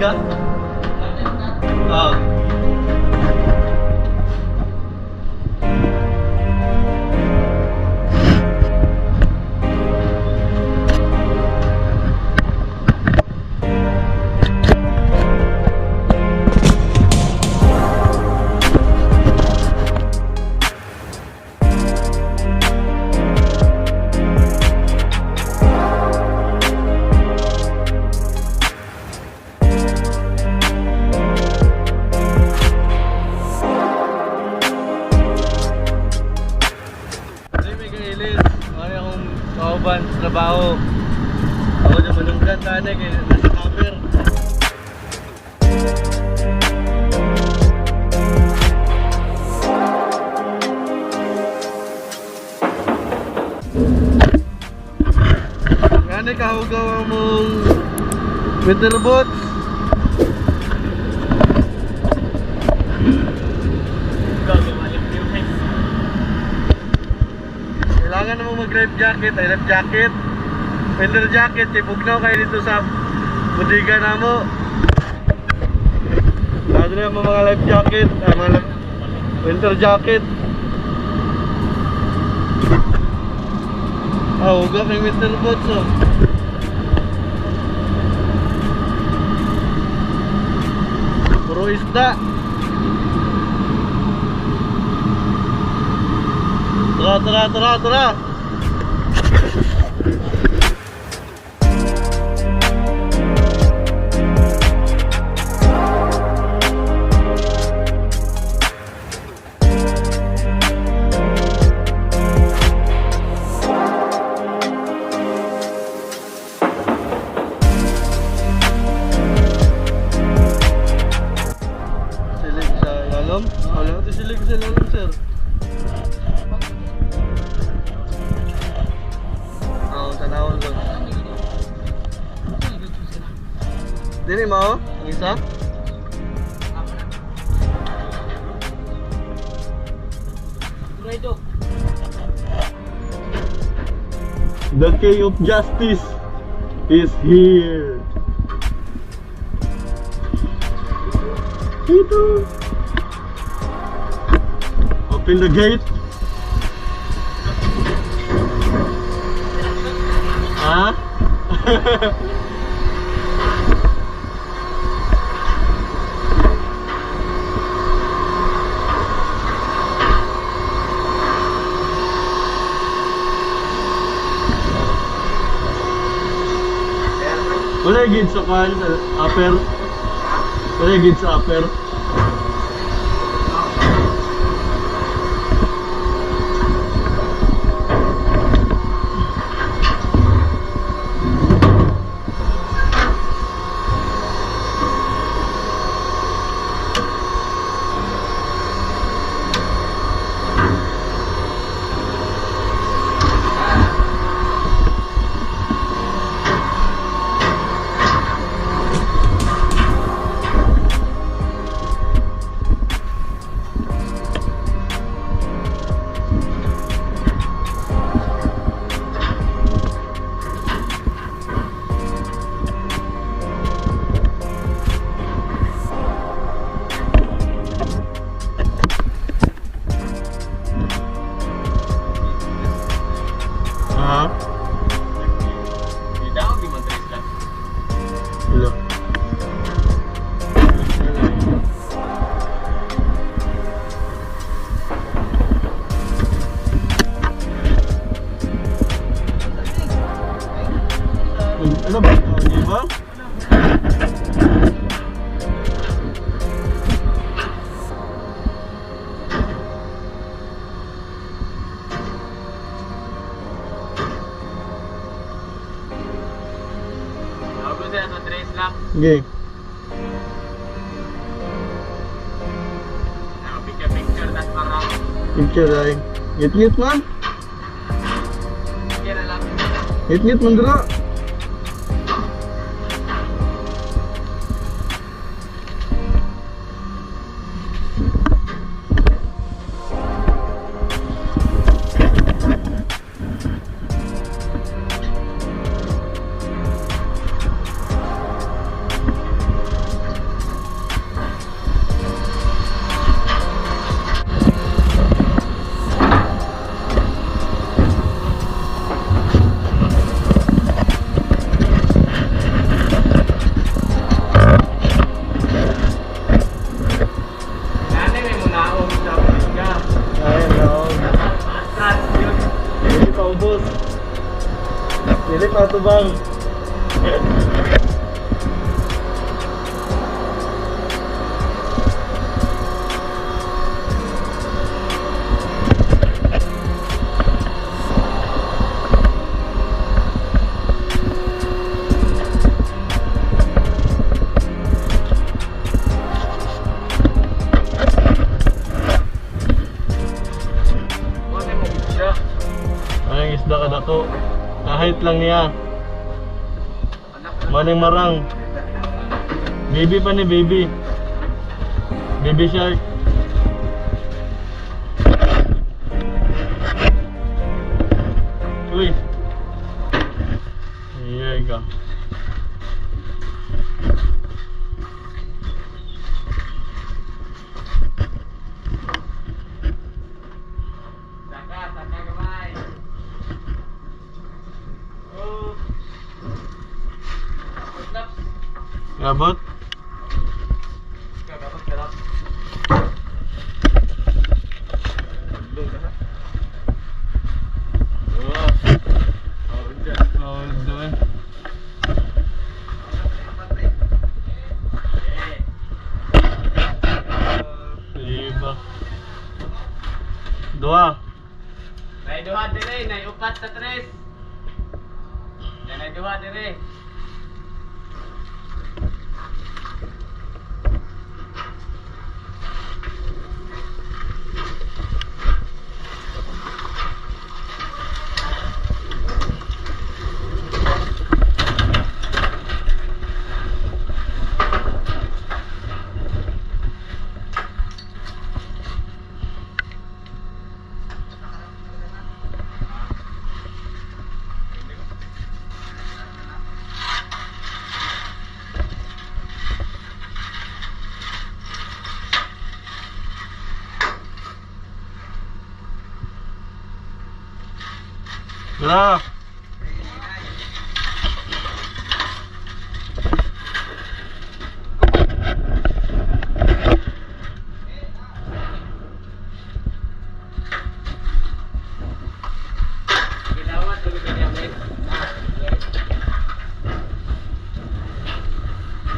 Bodega? Ah. Hindi, may kailis. Ay, akong kauban sa trabaho. Ako dyan malunggan tani, kaya nasa cover. Ngani kahugaw ang mong winter boots. Kailangan mo mag life jacket, ay life jacket. Winter jacket, kay bugnaw kayo dito sa bodega na mo. Ano na yung mga life jacket, ay mga winter jacket. Ah, huga kay winter boots oh. Puro isda. Tara, tara, tara, tara. Silig sa ilalom? Wala ito silig sa ilalom, sir. Oo, tanawon ko. Dili mo, ang isa? The King of Justice is here. Ito. Open the gate. Ha? Wala yung gate sa kan, sa upper. Wala yung gate sa upper. Ha? Di man tres lang. Hello. Ano ba? Di ba? Ako sir, sa tres lang. Okay. Naka-picture picture tas parang Picture ay. Ngit-ngit man. picture lang. Ngit-ngit man dira. Tubang. Wala mo siya. Ang isda ka dako. Kahit lang niya. Anak. Maning marang. Baby pa ni baby. Baby shark. Uy. Here you go. Saka, saka gamay. Oh. What's up? Gabot? Gabot ka lang. Oh, doon. Iba. Dua. Nay duha dire, nay upat sa tres. Nay duha dire. Dua. Gilawat tuloy kanya men. Ah.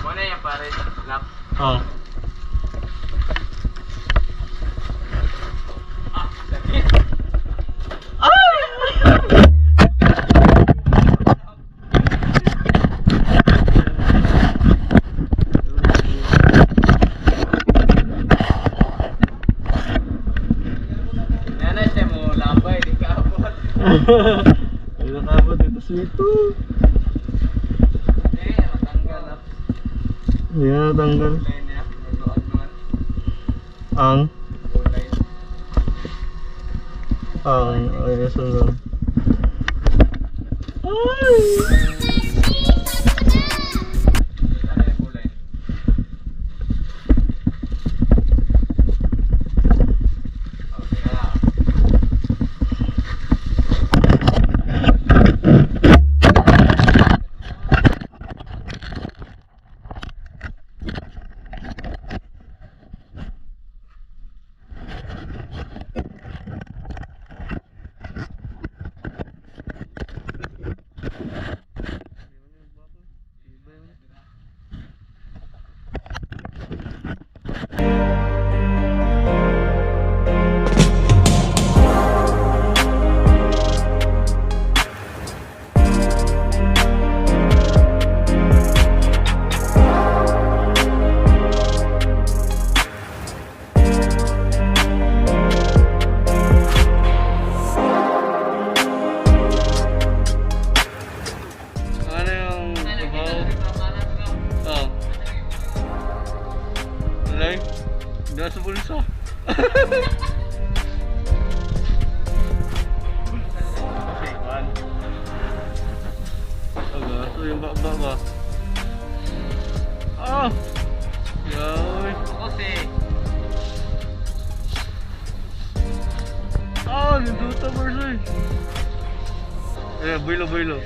Muna yan pare, lap. Oh. Ah, sakit. Nana siya mo labay, di ka abot. Ay, nakabot ito sweet. Eh, matanggal na. Hindi na natanggal. Kulay niya, nagluag naman. Ang Kulay. ang ay sunod. Ay! Ano yung kulay? Okay na. Uy. Eh, builo, builo.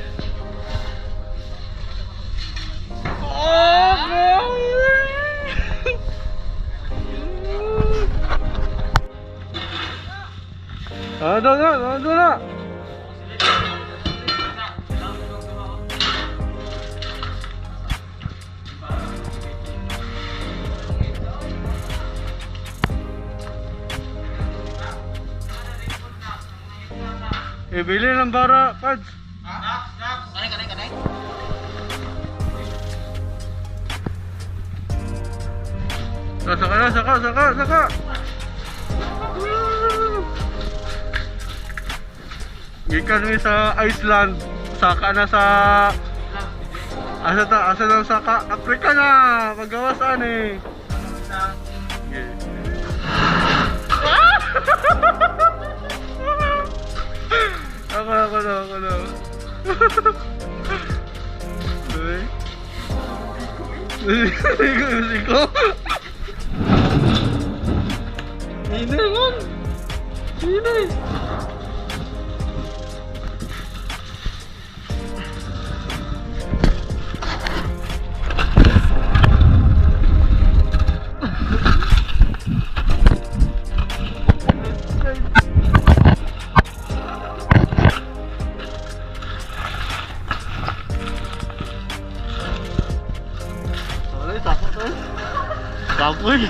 Oh, grabe! Ah, doon na, doon na. Eh, bili ng bara, Pads. Kanay, kanay, kanay. Ah, saka na, saka, saka, saka. Gikan mi sa Iceland, saka na sa Asa ta, asa na saka? Africa na! Magawa saan eh? Yeah. Ako na, ako na, ako na. Uy. Siko, siko. Hindi, man. Hindi. Sorry, takot eh. Kapoy.